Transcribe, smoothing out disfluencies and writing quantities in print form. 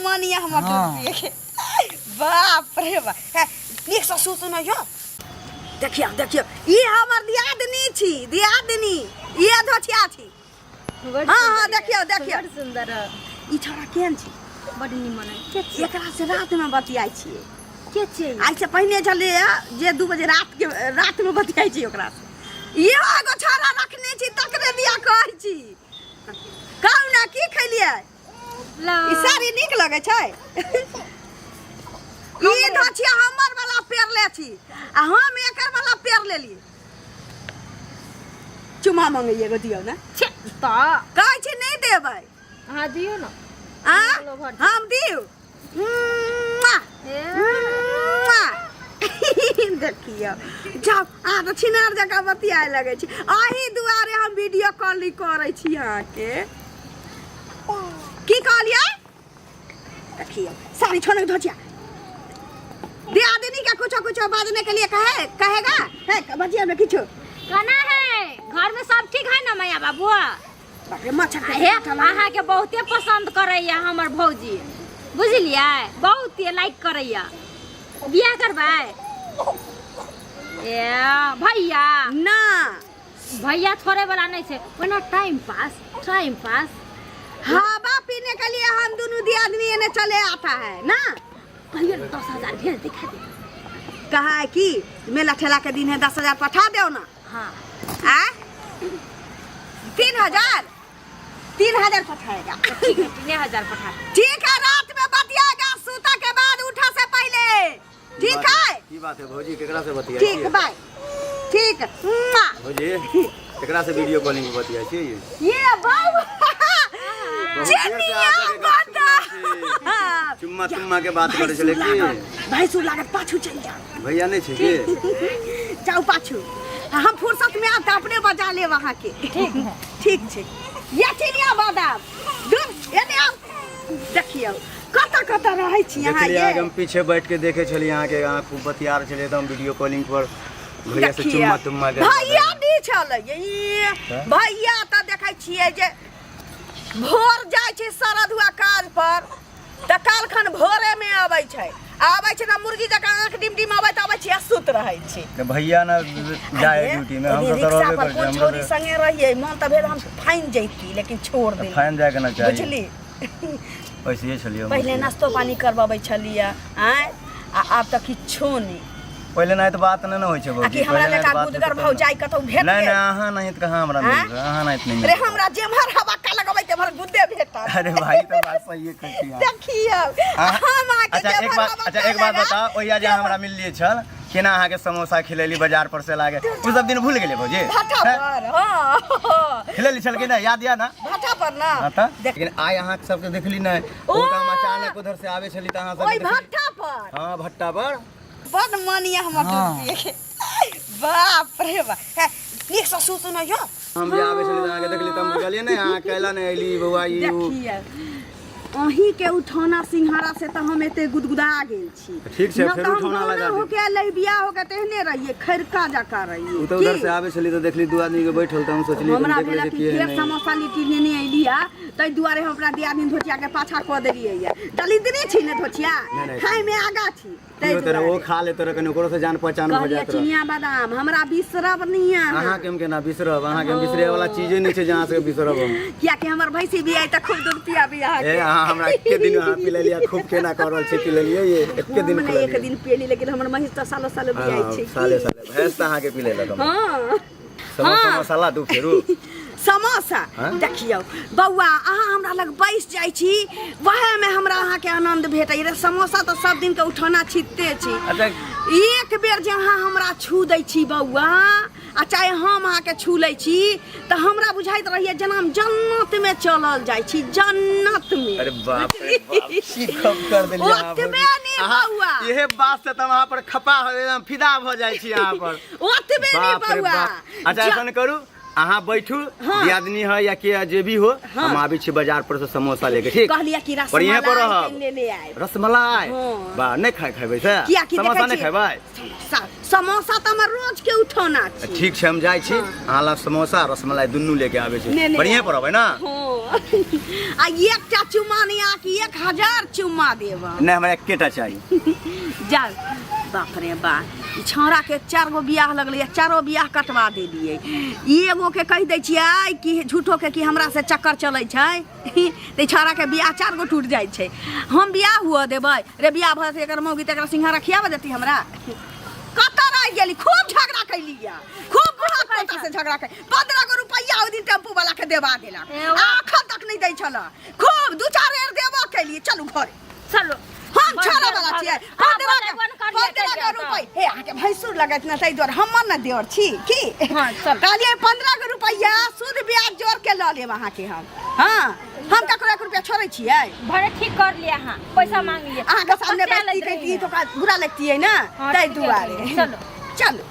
मन ये हमर हाँ। दूध पिए के। बाप रे बाप। हे, नीक से सुतू न यो। देखियौ देखियौ, ई हमर दियादनी छी, दियादनी। ई अधोछिया छी। बड हाँ, सुंदर हाँ, देखियौ, ये। देखियौ। बड सुंदर है। ई छोड़ा केहन छी? बड निमन है। के छियै? एकरा से रात में बतियाइ छियै। के छियै? आइ से पहिने छलैया जे 2 बजे रात के रात में बतियाइ छी ओकरा से। इहो एगो छोड़ा रखने छी, तकरे दिया कहै छी। कहू ना, की खेलियै? ला। ई साड़ी नीक लगै छै? ई धोछिया हमर वाला पेरले छी आ हम एकर वाला पेर लेली। चुमा मंगै एगो दियौ ने। छे, तऽ कहै छी नहि देबै। अहाँ दियौ ने। आ? लो भर। हम दियौ? मुआ! ए, मुआ! देखियौ, जाउ, अहाँ तऽ छिनार जकाँ बतियाए लगै छी। अही दुआरे हम वीडियो कॉलिंग करै छी अहाँके। की कहलियै? देखियौ, साड़ी छोड़ के धोचिया दियादिनी के कुछो कुछो बाजने के लिए कहे कहेगा है। बजिया में किछो केना है? घर में सब ठीक है ना मैया बाबू? बाप रे, मच्छर के हे, काटल है। अहाँके बहुते पसंद करैया हमर भौजी, बुझलियै? बहुते लाइक करैया। बियाह करबै ए भैया? ना। भैया छोड़े वाला नहीं छै, ओना टाइम पास, टाइम पास। हवा पीने के लिए हम दोनों दियादनी एने चले आता है ना। कहियो ने 10,000 भेज दिखा दे। कहा है कि मेला ठेला के दिन है, 10,000 पठा दो ना। हाँ। आ 3,000, 3,000 पठाएगा। ठीक है, 3,000 पठा। ठीक है, रात में बतियाएगा सूता के बाद, उठा से पहले। ठीक है? की बात है भौजी, केकरा से बतियाइ ठीक छियै? बाय, ठीक। मुआ। भौजी, केकरा से वीडियो कॉलिंग पे बतियाइ छियै? ये बाबू बहुत देर से चिनिया अहाँके गप सुनि रहल बता। छी। चुम्मा तुम्मा के बात करै छलै की? भाई सुर लागत, पाछू चलि जाओ। भैया नहि छै की? जाउ पाछू, हम फुर्सत में आब तऽ अपने बजा लेब अहाँके। ठीक है। ठीक छै। ये चिनिया बादाम दूर एने आउ। देखियौ कतऽ कतऽ रहै छी अहाँ। देखलियै ये अहाँके, हम पीछे बैठ के देखे छलियै अहाँके, अहाँ खूब बतिया रहल छलियै एकदम वीडियो कॉलिंग पर भैया से। देखियौ चुम्मा तुम्मा के। भैया नी छलै ये। तऽ? भैया तऽ देखै छियै जे भोर जाइ छै सरधुआ काज पर, तऽ काल्खन भोरे में अबै छै। आबै छै तऽ मुर्गी जकाँ आँख डिम डिम अबैत अबै छै आ सुत रहै छै। तऽ भैया ने जाए अरे, ड्यूटी में, हम ओहि सब तऽ रिक्शा रहबे पर करै कोन छी। छौरी हमरा संगे रहियै, मन तऽ भेल हम फाइन जैती, लेकिन छोड़ देली। फाइन जाए के ना चाही। बुझली? ऐसे ही छलियै हम। पहिले नाश्तो पानी करबबै छलियै आँय, आ आब तऽ किछो नहि। पहिले नहीं तऽ बात नहि ने होइ छै आ भौजी। कि हमरा पहिले लेखा नहि तऽ बात गुदगर हेतै भौजाई कतौ भेट नहि। गेल? नहि, अहाँ नहीं तऽ कहाँ हमरा आँय? मिलत? अहाँ नहीं तऽ नहि रे मिलत। हमरा जेम्हर हवा का लगबै तेम्हर गुद्दे भेटत। अरे भाई, तऽ बात सही कहै छी अहाँ। देखियौ, हम अहाँके अच्छा एक जेम्हर बात हवा अच्छा का एक बात लगा बताओ, ओहिया जे हमरा मिललियै छल, केना अहाँके समोसा खिलेली बाजार पर से लागे, ओ सब दिन भूल गेलियै भौजी? भाटा हैं? पर। हाँ। खिलेली छल कि नहि? याद या ना? भाटा पर ना। हाँ तऽ देख। लेकिन आइ अहाँ सबके देखली नहि। ओ तऽ हम अचानक उधर से आबै छली तऽ अहाँ सबके ओहि देखली। भाटा पर। हाँ, भट्टा पर। बड मन ये हमर हाँ। दूध पिए के। बाप रे बाप। हे, नीक से सुतू न यो। हम जे आबै छली तऽ अहाँके देखली तऽ हम बुझलियै नहि अहाँ कैला नहि अयली बौआ ई उ। देखिए, अहीं के उठौना सिंघाड़ा से तऽ हम एते गुदगुदा गेल छी। ठीक छै, न फेर तऽ हम उठौना गौना लगा देब। होके अलै, बियाह होके तेहने रहियै, खैरका जकाँ रहियै। ओ तऽ उधर की? से आबै छली तऽ देखली दू आदमी के बैठल, तऽ हम सोचलियै हमरा कनि देख भेल लै कि छियै के फेर नहि। समोसा लिट्टी लेने अयली है, ताहि दुआरे हम अपना दियादिन धोतिया के पाछा कऽ देलियै है। दलिद्रे छी ने धोतिया, नहि, नहि। खाय में आगा छी। ताहि की होतै रहे, ओ दुआरे। खा लेते रहे, कनि ओकरो से जान पहचान भऽ कहलियै जाइत रहे। चिनिया बादाम, हमरा बिसरब नहि अहाँ। अहाँके हम केना बिसरब? अहाँके हम बिसरे वाला चीजे नहि छै जे अहाँ सबके बिसरब हम। कियाकि हमर भैंसी भी आई तऽ खूब दूध पियाबी अहाँके। ए, अहाँ हमरा एके दिन अहाँ पिलेलियै, खूब केना कऽ रहल छी पिलेलियै ये एके दिन हम नहि एक पिलेलियै। दिन पियली, लेकिन हमर महींस तऽ सालो सालो बियाइ हाँ, छै। साले साले भैंस तऽ अहाँके पिलेलक हमरा। हँ। समोसा हाँ। मसाला दू फेरू। समोसा। हाँ? देखियौ बौआ, अहाँ हमरा लग बैस जाइ छी, वएहमे हमरा अहाँके आनंद भेटै रे। समोसा तऽ सब दिन के उठौना छिटते छी। अच्छा। एक बेर जे अहाँ हमरा छू दै छी बौआ, आ चाहे हम अहाँके छू लै छी, तऽ हमरा बुझाइत रहैया जेना हम जन्नतमे चलल जाइ छी, जन्नतमे। अरे बाप रे बाप, की गप कर देलियै अहाँ ओतबे भौजी। नहि अहाँ बौआ। इहे बात से तऽ हम अहाँ पर खपा हो एकदम फिदा भऽ जाइ छी अहाँ पर। ओतबे नहि बाप रे बौआ। बाप। अच्छा, ऐसा करू, अहाँ बैठू, हाँ। दियादनी है या के जे भी हो, हाँ। हम आबै छी बाजार पर से समोसा लेके, ठीक? कहलियै कि पर यहाँ पर रसमलाई रहब। लेने आयब। रसमलाई? हाँ। बा, नहि खाय खेबै से? कियाकि समोसा देखै नहि छियै- खेबै? समोसा समोसा तऽ हमर रोज के उठौना छी। ठीक छै, हम जाइ छी, अहाँ ला समोसा रसमलाई दुनू लेके आबै छी। ने, ने। बढ़िएँ पर अबै ना? हँ। आ एकटा चुम्मा नहि, अहाँके 1000 चुम्मा देब हम। नहि, हमरा एकेटा चाही। जा, बाप रे बा, ई छौड़ा के 4 गो बियाह लगलै, चारो बियाह कटवा देलियै। ई एगो के कहि दै छियै कि झूठो के कि हमरा से चक्कर चलै छै, तऽ ई छौड़ा के बियाह 4 गो टूटि जाइ छै। हम बियाह हुअ देबै रे? बियाह भऽ जेतै एकर मौगी तऽ एकरा सिंघारा खियाबऽ देती हमरा? कतऽ रहि गेली? खूब झगड़ा कैली, खूब बुढ़ा पोता से झगड़ा कर, 15 गो रुपैआ ओहि दिन टेम्पू वाला के देबा देलक, आ अखन तक नहि दै छल। खूब 2-4 बेर देबो कैलियै। चलू घरे। चलो। हम बड़ छोड़ऽ देर वाला भऽ छियै? गेल। 15 अहाँ के बतेबो ने करलियै, 15 कहिया गो तऽ। रुपैआ, हे अहाँके भैंसुर लगैत ने, ताहि दुआरे हमर ने देवर छी की। हाँ, चल। कहलियै 15 गो रुपैआ सूद ब्याज जोड़ के लऽ लेब अहाँके हम। हाँ, हम ककरो 1 रुपैआ छोड़ै छियै? भरे ठीक कर लिया, अहाँ पैसा मांग लिया। अहाँके सामने कते बैठती लैत कहितियै रहियै? तऽ ओकरा बुरा लगतियै ने। हाँ, ताहि ठीके दुआरे। कहलियै। चलो। चलू।